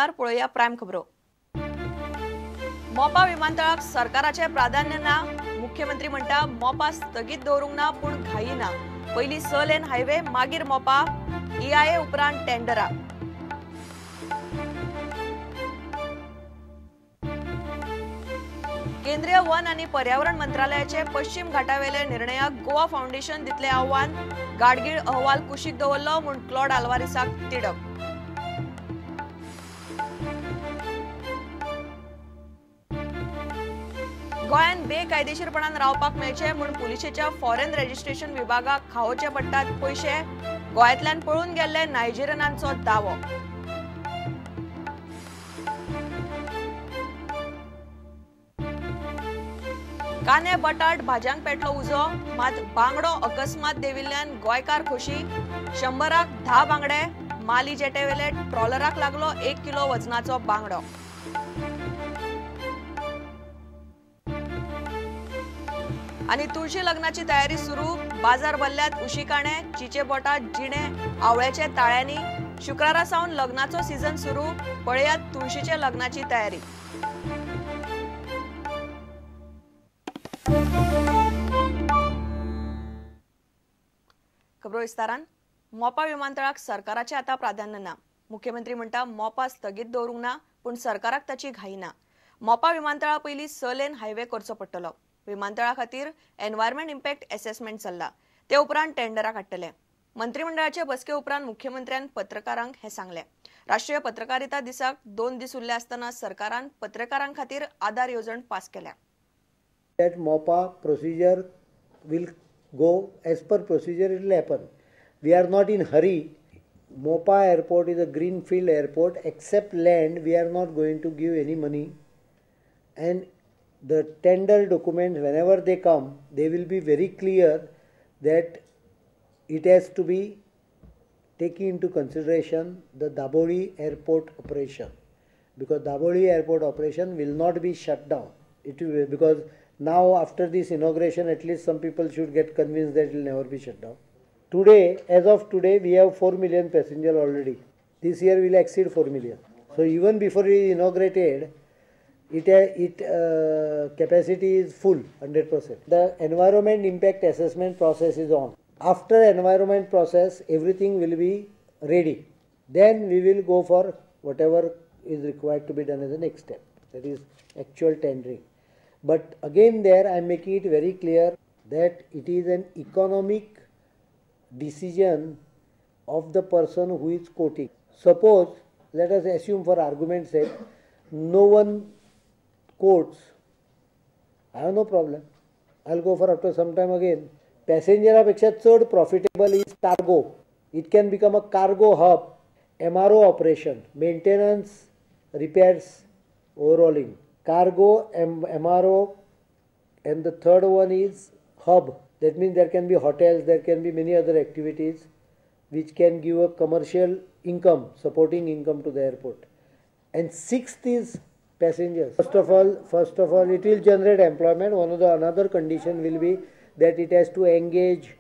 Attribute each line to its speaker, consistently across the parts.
Speaker 1: नमस्कार. पळोवया प्रायम खबरो. मोपा विमानतळाक सरकाराचे प्राधान्य ना. मुख्यमंत्री म्हणटा मोपा स्थगीत दवरूंक ना, पूण घाई ना. पयली 6 लेन हायवे, मागीर मोपा. ईआयए उपरांत टेंडरा. केंद्रीय वन आनी पर्यावरण मंत्रालयाचे पश्चिम घाटावेले निर्णयाक गोवा फाउंडेशन दितले आव्हान. गाडगीळ अहवाल कुशीक दवरलो म्हूण क्लॉड आल्वारीसाक तिडक. गोंयांत बेकायदेशीरपणान रावपाक मेळचे म्हूण पुलिशेच्या फॉरेन रजिस्ट्रेशन विभागाक खावोवचे पडटात पयशे. गोंयांतल्यान पळून गेल्ले नायजेरियनांचो दावो. कांदे बटाट भाजयांक पेटलो उजो, मात बांगडो अकस्मात देविल्ल्यान गोंयकार खोशी. 100क 10 बांगडे. माली जेटेवेले ट्रॉलराक लागलो 1 किलो वजनाचो बांगडो. आनी तुळशी लग्नाची तयारी सुरू. बाजार भरल्यात उशीकाणे, चिचे बोटा, जिणे, आवळ्याचे ताळ्यांनी. शुक्रारा सावन लग्नाचो सीझन सुरू. पळयात तुळशीच्या लग्नाची तयारी. खबरो विस्तारान. मोपा विमानतळाक सरकाराचे आता प्राधान्य ना. मुख्यमंत्री म्हणटा मोपा स्थगीत दवरूंक ना, पूण सरकाराक ताची घाई ना. मोपा विमानतळा पयली 6 लेन हायवे करचो पडटलो. विमानतळा खातीर एनवायरमेंट इम्पॅक्ट एसेसमेंट चल्ला, ते उपरांत टेंडरा काडटले. मंत्रिमंडळाचे बसके उपरांत मुख्यमंत्र्यान पत्रकारांक हे सांगले. राष्ट्रीय पत्रकारिता दिसाक 2 दीस उरले आसतना सरकारान पत्रकारां खातीर आधार येवजण पास केल्या.
Speaker 2: That Mopa procedure will go as per procedure, it will happen. We are not in hurry. Mopa airport is a greenfield airport. Except land, we are not going to give any money. And the tender documents, whenever they come, they will be very clear that it has to be taken into consideration the Dabolim airport operation, because Dabolim airport operation will not be shut down. It will be, because now after this inauguration, at least some people should get convinced that it will never be shut down. Today, as of today, we have 4 million passengers already. This year we will exceed 4 million. So even before it is inaugurated, it capacity is full, 100%. The environment impact assessment process is on. After environment process, everything will be ready. Then we will go for whatever is required to be done as the next step. That is actual tendering. But again there I am making it very clear that it is an economic decision of the person who is quoting. Suppose, let us assume for argument's sake, no one quotes, I have no problem. I will go for after some time again. Passenger पेक्षा चड profitable is cargo. It can become a cargo hub, MRO operation, maintenance, repairs, overhauling. Cargo, MRO, and the third one is hub. That means there can be hotels, there can be many other activities which can give a commercial income, supporting income to the airport. And sixth is passengers. First of all, it will generate employment. One of the another condition will be that it has to engage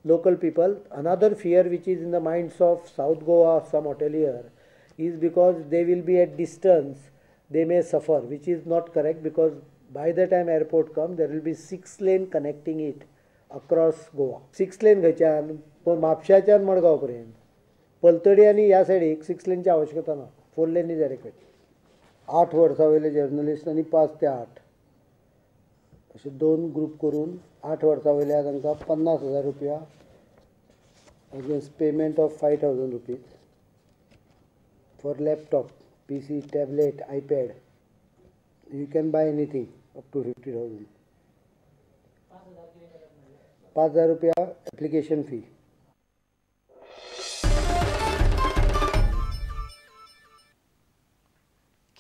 Speaker 2: local people. Another fear which is in the minds of South Goa, some hotelier, is because they will be at distance, they may suffer, which is not correct, because by the time airport comes, there will be 6 lane connecting it across Goa. 6 lane खंयच्यान म्हापशाच्यान मडगांव पर्यंत, पलतडी आनी ह्या सायडीक 6 लेनची आवश्यकता ना, 4 lane is adequate. 8 वर्सां वयले जर्नलिस्ट आनी 5 ते 8 अशे 2 ग्रूप करून 8 वर्सां वयल्या तांकां 50,000 रुपया against payment of 5,000 rupees for laptop, PC, tablet, iPad. You can buy anything up to 50,000. 5,000 रुपया एप्लिकेशन फी.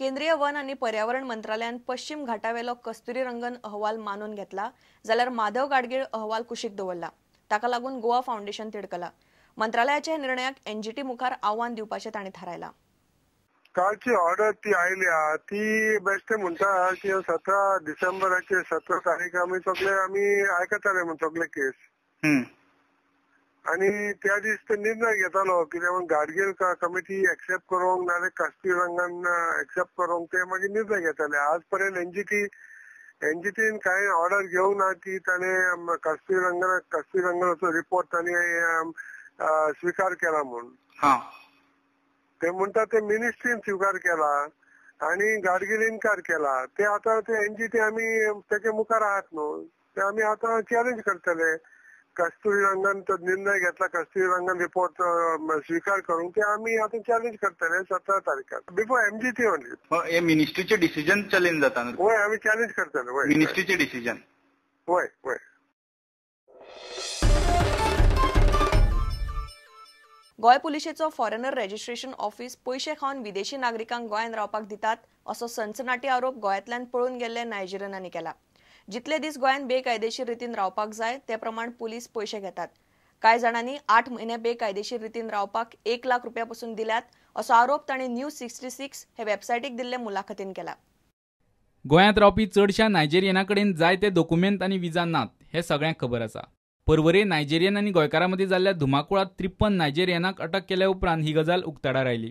Speaker 1: केंद्रीय वन आनी पर्यावरण मंत्रालयान पश्चिम घाटावेलो कस्तुरी रंगन अहवाल मानून घेतला, जाल्यार माधव गाडगीळ अहवाल कुशीक दवरला. ताका लागून गोवा फाउंडेशन तिडकला. मंत्रालयाच्या निर्णयाक एनजीटी मुखार आव्हान दिवपाचें तांणी थारायलां.
Speaker 3: कालची ऑर्डर ती आयल्या ती बेश्टे म्हणटा की 17 डिसेंबराचे 17 तारीख आमी सगळे आमी आयकताले म्हण सगळे केस. आनी त्या दीस ते निर्णय घेतालो कित्याक म्हण गाडगीळ कमिटी एक्सेप्ट करूंक नाजाल्यार कस्तुरी रंगन एक्सेप्ट करूंक ते मागीर निर्णय घेताले. आज पर्यंत एनजीटीन कांय ऑर्डर घेवंक ना की ताणें कस्तुरी रंगनाचो रिपोर्ट ताणें स्विकार केला म्हूण. ते म्हणटा ते मिनिस्ट्रीन स्विकार केला आनी गाडगीळ इन्कार केला. ते आतां ते एनजीटी आमी तेच्या मुखार आहात न्हू, ते आमी आतां चॅलेंज करतले. कस्तुरी रंगन तो निर्णय घेतला, कस्तुरी रंगन रिपोर्ट स्विकार करूंक ते आमी आतां चॅलेंज करतले 17 तारखाक बिफोर एमजीटी ओनली.
Speaker 4: हे मिनिस्ट्रीचे डिसिजन चॅलेंज जाता?
Speaker 3: वय, आमी चॅलेंज करतले. वय,
Speaker 4: मिनिस्ट्रीचे डिसिजन.
Speaker 3: वय वय.
Speaker 1: गोंय पुलिशेचो फॉरेनर रजिस्ट्रेशन ऑफिस पयशे खावन विदेशी नागरिकांक गोंयांत रावपाक दितात असो सनसनाटी आरोप गोंयांतल्यान पळून गेल्ले नायजेरियनांनी केला. जितले दीस गोंयांत बेकायदेशीर रितीन रावपाक जाय ते प्रमाण पुलीस पयशे घेतात. कांय जाणांनी 8 म्हयने बेकायदेशीर रितीन रावपाक 1 लाख रुपया पसून दिल्यात असो आरोप तांणी न्यूज 66 हे वेबसायटीक दिल्ले मुलाखतीन केला.
Speaker 5: गोंयांत रावपी चडश्या नायजेरियना कडेन जायते दोकुमेंत आनी विजा नात हें सगळ्यांक खबर आसा. परवरे नायजेरियन आनी गोंयकारां मदीं जाल्ल्या धुमाकुळांत 53 नायजेरियनाक अटक केल्या उपरांत ही गजाल उक्ताडार आयली.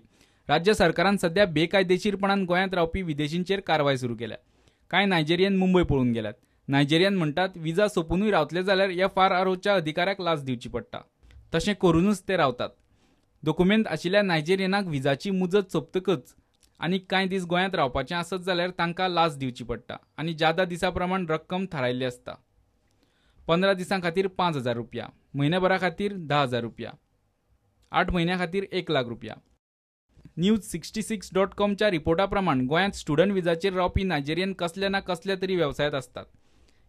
Speaker 5: राज्य सरकारान सध्या बेकायदेशीरपणान गोंयांत रावपी विदेशींचेर कारवाय सुरू केल्या. कांय नायजेरियन मुंबय पळून गेल्यात. नायजेरियन म्हणटात विजा सोंपुनूय रावतले जाल्यार एफआरआरओच्या अधिकाऱ्याक लाच दिवची पडटा. तशें करूनच ते रावतात. दोकुमेंत आशिल्ल्या नायजेरियनाक विजाची मुजत सोंपतकच आनी कांय दीस गोंयांत रावपाचें आसत जाल्यार तांकां लाच दिवची पडटा आनी जादा दिसा प्रमाण रक्कम थारायल्ली आसता. 15 दिसां खातीर 5,000 रुपया, म्हयन्याभरा खातीर 10,000 रुपया, 8 म्हयन्या खातीर 1 लाख रुपया. न्यूज 66.comच्या रिपोर्टा प्रमाण गोंयांत स्टुडंट विजाचेर रावपी नायजेरियन कसल्या ना कसल्या तरी वेवसायांत आसतात.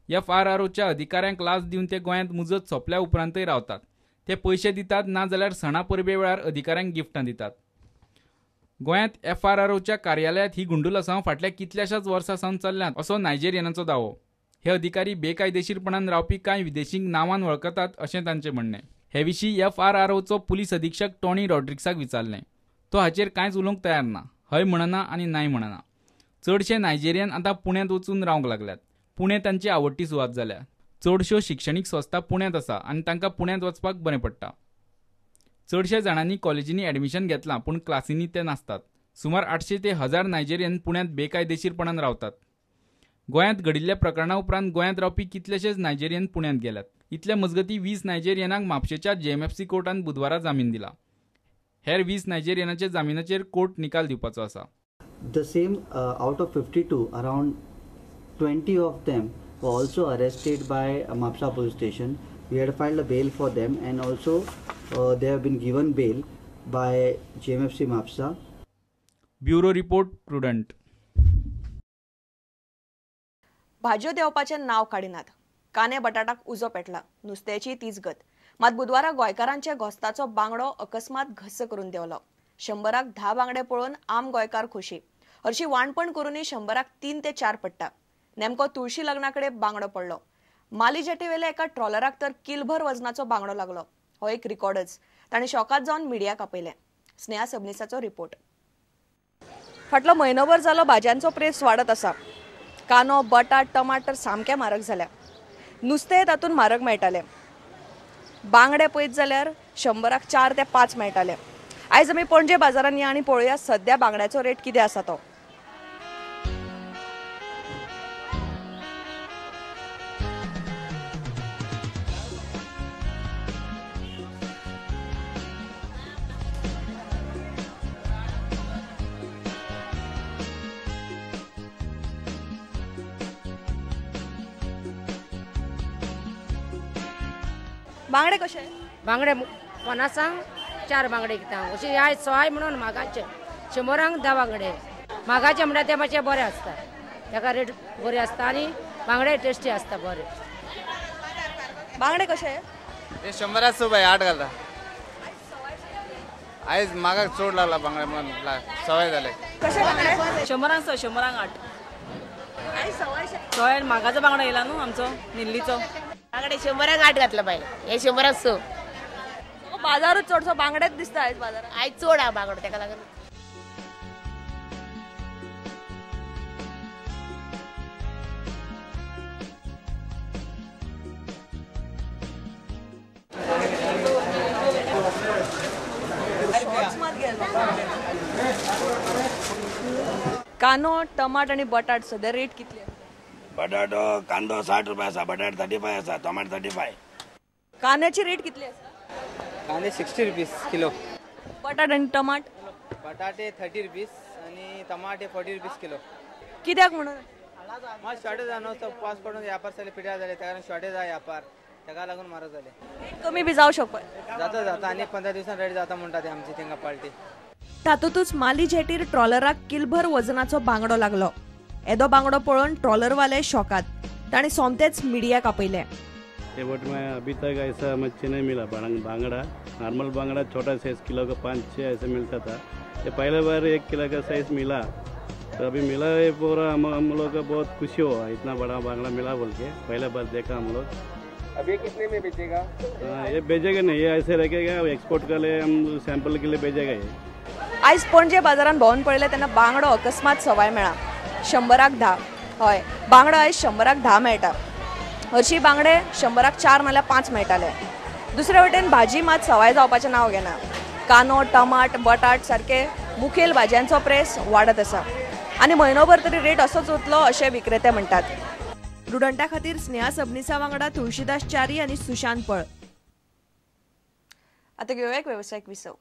Speaker 5: एफआरआरओच्या अधिकाऱ्यांक लाच दिवन ते गोंयांत मुजत सोंपल्या उपरांतय रावतात. ते पयशे दितात ना जाल्यार सणा परबे वेळार अधिकाऱ्यांक गिफ्टां दितात. गोंयांत एफआरआरओच्या कार्यालयांत ही गुंडुलसांव फाटल्या कितल्याशाच वर्सां सावन चल्ल्यांत असो नायजेरियनाचो दावो. हे अधिकारी बेकायदेशीरपणान रावपी कांय विदेशींक नांवान वळखतात अशें तांचें म्हणणें. हे विशीं एफआरआरओचो पुलीस अधीक्षक टॉनी रॉड्रिक्साक विचारलें. तो हाचेर कांयच उलोवंक तयार ना, हय म्हणना आनी नाय म्हणना. चडशे नायजेरियन आतां पुण्यांत वचून रावंक लागल्यात. पुणे तांची आवडटी सुवात जाल्या. चडश्यो शिक्षणीक संस्था पुण्यांत आसा आनी तांकां पुण्यांत वचपाक बरें पडटा. चडशे जाणांनी कॉलेजींनी एडमिशन घेतलां पूण क्लासींनी ते नासतात. सुमार 800 ते 1000 नायजेरियन पुण्यांत बेकायदेशीरपणान रावतात. गोंयांत घडिल्ल्या प्रकरणा उपरांत गोंयांत रावपी कितलेशेच नायजेरियन पुण्यांत गेल्यात. इतल्या मजगतीं 20 नायजेरियनांक म्हापशेच्या जेएमएफसी कोर्टान बुधवारा जामीन दिला. हेर 20 नायजेरियनाच्या जामिनाचेर कोर्ट निकाल दिवपाचो आसा.
Speaker 6: The same out of 52 around 20 of them were also arrested by Mapsa police station. We had filed a bail for them and also they have been given bail by JMFC Mapsa.
Speaker 5: Bureau report, Prudent.
Speaker 1: भाजयो देंवपाचें नांव काडिनात. काने बटाटाक उजो पेटला, नुस्त्याची तीच गत. मात बुधवारा गोंयकारांच्या घोस्ताचो बांगडो अकस्मात घस्स करून देंवलो. 100क 10 बांगडे पळोवन आम गोंयकार खोशी. हरशी वाणपण करूनय 100क 3 ते 4 पडटा. नेमको तुळशी लग्नाकडे बांगडो पडलो. माली जेटीवेल्या एका ट्रॉलराक तर किलभर वजनाचो बांगडो लागलो. हो एक रिकॉर्डच. ताणें शॉकात जावन मिडियाक आपयलें. स्नेहा सबनीसाचो रिपोर्ट. फाटलो म्हयनोभर जालो भाजयांचो प्रेस वाडत आसा. कांदो, बटाट, टमाटर सामके म्हारग जाल्या. नुस्तें तातूंत म्हारग मेळटालें. बांगडे पळयत जाल्यार 100क 4 ते 5 मेळटाले. आयज आमी पणजे बाजारांत या आनी पळोवया सद्या बांगड्याचो रेट कितें आसा तो. बांगडे कशे?
Speaker 7: बांगडे 50 4 बांगडे विकता. अशे आयज 100 म्हणून मागाचे 100 10 बांगडे. मागाचे म्हणल्यार ते मातशे बरे आसता, ताका रेट बरी आसता आनी बांगडे टेस्टी आसता बरे.
Speaker 1: बांगडे कशे?
Speaker 4: हे 100 6 बाय 8 घालता. आयज मागाक चड लागला बांगडे म्हणून सवाय जाले.
Speaker 1: कशे बांगडे?
Speaker 8: 100 6, 100 8. सवाय मागाचो बांगडो येयला न्हू आमचो निल्लीचो.
Speaker 9: बांगडे 100 8 घातला बाय, हे 100 6.
Speaker 1: बाजारूच चडसो बांगडेच दिसता आयज बाजारात.
Speaker 9: आयज चड आहा बांगडो, तेका लागून.
Speaker 1: कांदो, टमाट आनी बटाट सद्या रेट कितली?
Speaker 10: बटाटो कांदो 60 रुपया आसा, बटाट 35 आसा, टमाट 35.
Speaker 1: कांद्याची रेट कितली आसा?
Speaker 11: कांदे 60 रुपीज किलो.
Speaker 1: बटाट आनी टमाट?
Speaker 11: बटाटे 30 रुपीज आनी टमाटे 40 रुपीज किलो.
Speaker 1: कित्याक म्हणून?
Speaker 11: मात शॉर्टेज आहा न्हू, पावस पडून व्यापार सगळे पिड्यार जाले, त्या कारण शॉर्टेज आहा व्यापार, ताका लागून म्हारग जाले.
Speaker 1: रेट कमी बी जावं शकता?
Speaker 11: जाता जाता, आनी 15 दिवसान रेट जाता म्हणटा ते आमची थिंगा पार्टी.
Speaker 1: तातूंतच माली जेटीर ट्रॉलराक किलभर वजनाचो बांगडो लागलो. एदो बांगडो पळोवन ट्रॉलरवाले शॉकात, ताणें सोमतेच मिडियाक आपयले.
Speaker 12: ये बोट में अभी तक ऐसा मच्छी नहीं मिला. बांगड़ा नॉर्मल बांगड़ा छोटा साइज किलो का 5-6 ऐसे मिलता था. ये पहले बार 1 किलो का साइज मिला, तो अभी मिला ये पूरा हम लोग का बहुत खुशी हुआ, इतना बड़ा बांगड़ा मिला बोल के पहले बार देखा हम लोग.
Speaker 11: अभी कितने में बेचेगा?
Speaker 12: ये बेचेगा नहीं, ये ऐसे रखेगा, एक्सपोर्ट के लिए हम सैंपल के लिए बेचेगा ये.
Speaker 1: आयज पणजे बाजारान भोंवन पळयलें तेन्ना बांगडो अकस्मात सवाय मेळ्ळा, 100क 10. हय, बांगडो आयज 100क 10 मेळटा. हरशीं बांगडे 100क 4 नाल्यार 5 मेळटाले. दुसरे वटेन भाजी मात सवाय जावपाचें नांव घेना. कांदो, टमाट, बटाट सारके मुखेल भाजयांचो प्रेस वाडत आसा आनी म्हयनोभर तरी रेट असोच उरतलो अशें विक्रेते म्हणटात. प्रुडंटा खातीर स्नेहा सबनीसा वांगडा तुळशीदास च्यारी आनी सुशांत पळ. आतां घेवया एक वेवसायीक विसव.